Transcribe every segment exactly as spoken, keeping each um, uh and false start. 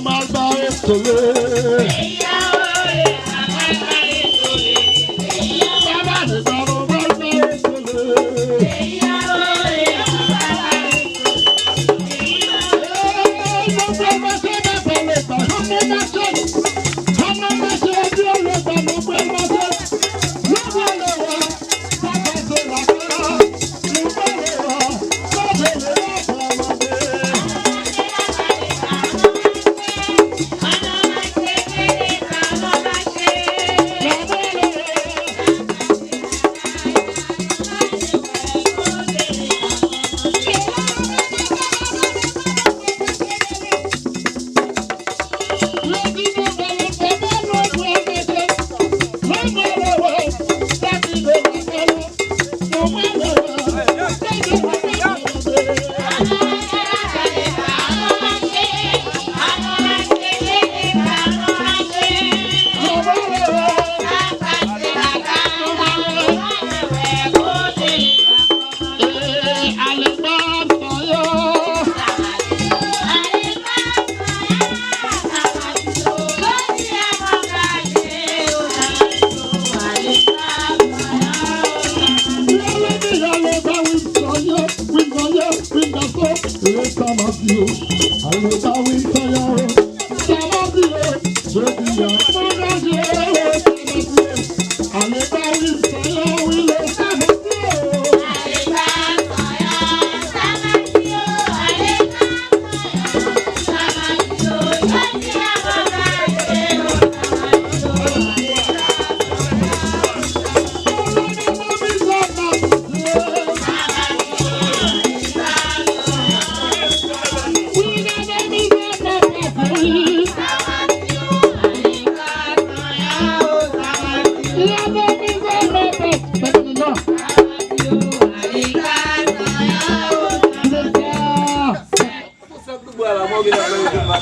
Mal ba esole. Papa de ba nou mal ba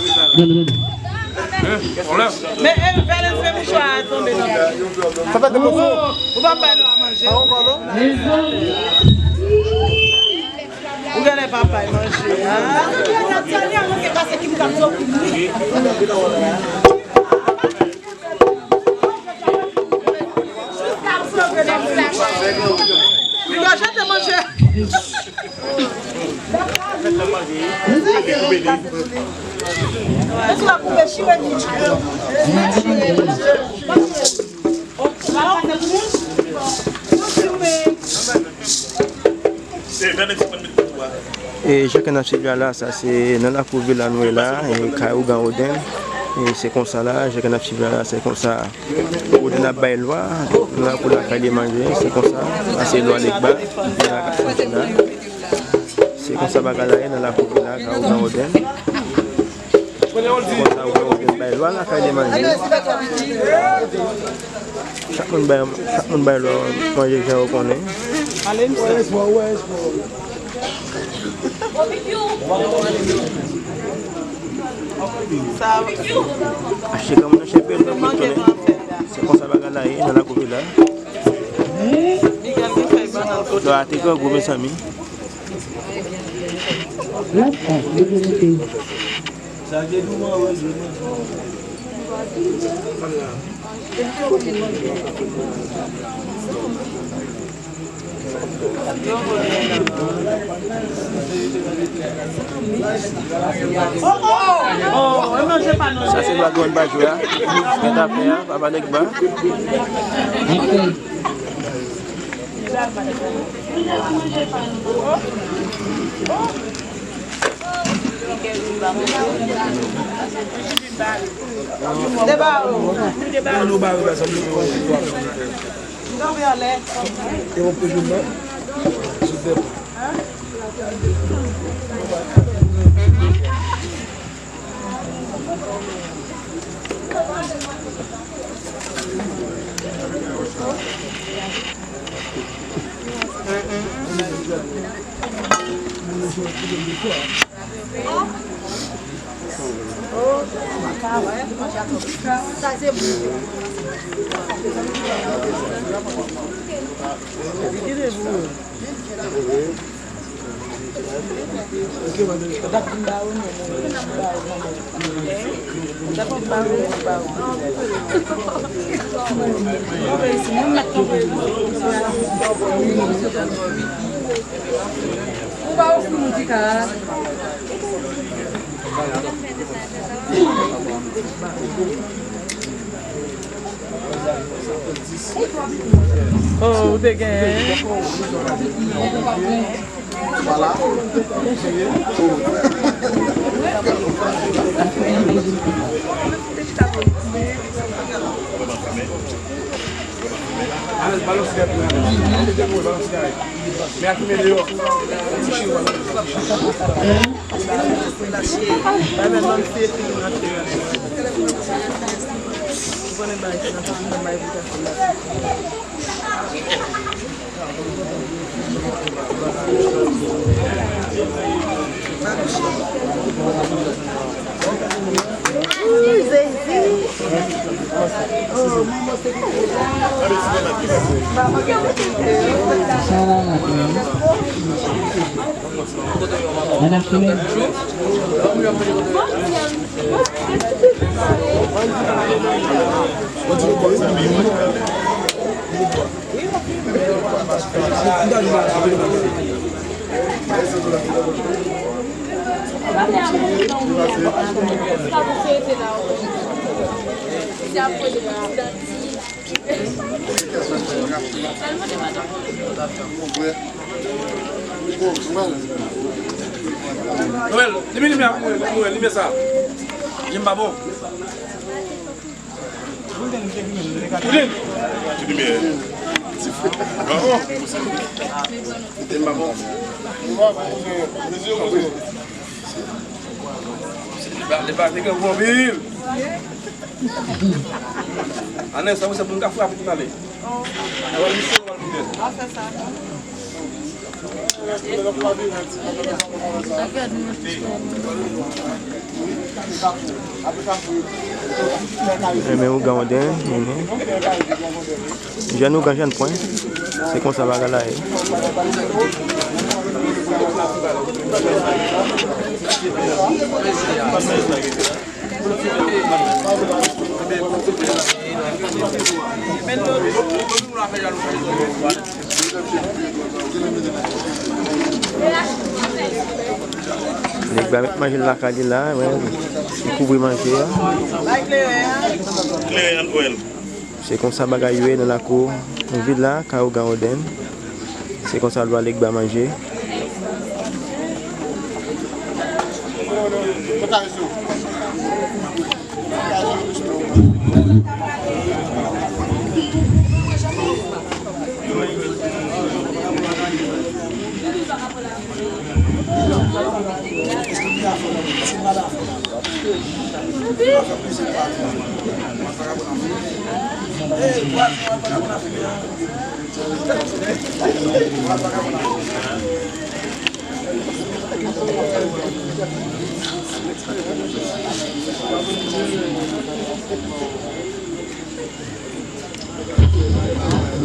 esole. Men Elvèl fè mouchwa a tonbe nan men. Ou pa bay lwa manje. Ou genlè pa bay manje. Li pa jete manje. E jan ke n ap swiv la, la, sa se nan lakou vila nou ye la, e kay ougan Woden. E se konsa la, jan ke n ap swiv la, la, se konsa Woden ap bay lwa, nan lakou lakay Demanje, se konsa, sa se lwa Legba, nan lakay Woden la. Se konsa bagay la ye nan lakou vila, kay ougan Woden. Se konsa ougan Woden bay lwa lakay Demanje. Chak moun bay, chak moun bay lwa manje jan yo konnen. Achte granmoun nan chèpèl nan pou konnen. Se konsa bagay la ye nan lakou vila. Lwa a te grangou, mezanmi. Sa se lwa grann bajou a. Mèt afè a, papa Legba. Deba ou. Oh, ou te gen. Madanm Chimèn. Noël, limen limyè a pou mwen, Noël, limen sa. Jan m pa bon. Ti limyè. Bravo. Jan m pa bon. Li pa, li pa te gen gwo anpil. Anè, sa, se pou n ka frape pou n ale. Nan wè misye, nou al pou n ale. Enben, ougan onden, enben. Jèn ougan, jèn pwen. Se konsa bagay la ye. Nèg la met manje l lakay li la, wè, li kouvri manje a. Kleren an, Noël. Se konsa bagay yo ye nan lakou vil la, kay ougan onden. Se konsa lwa Legba manje.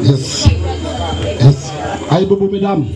Yes. Yes. Ayibobo, medam.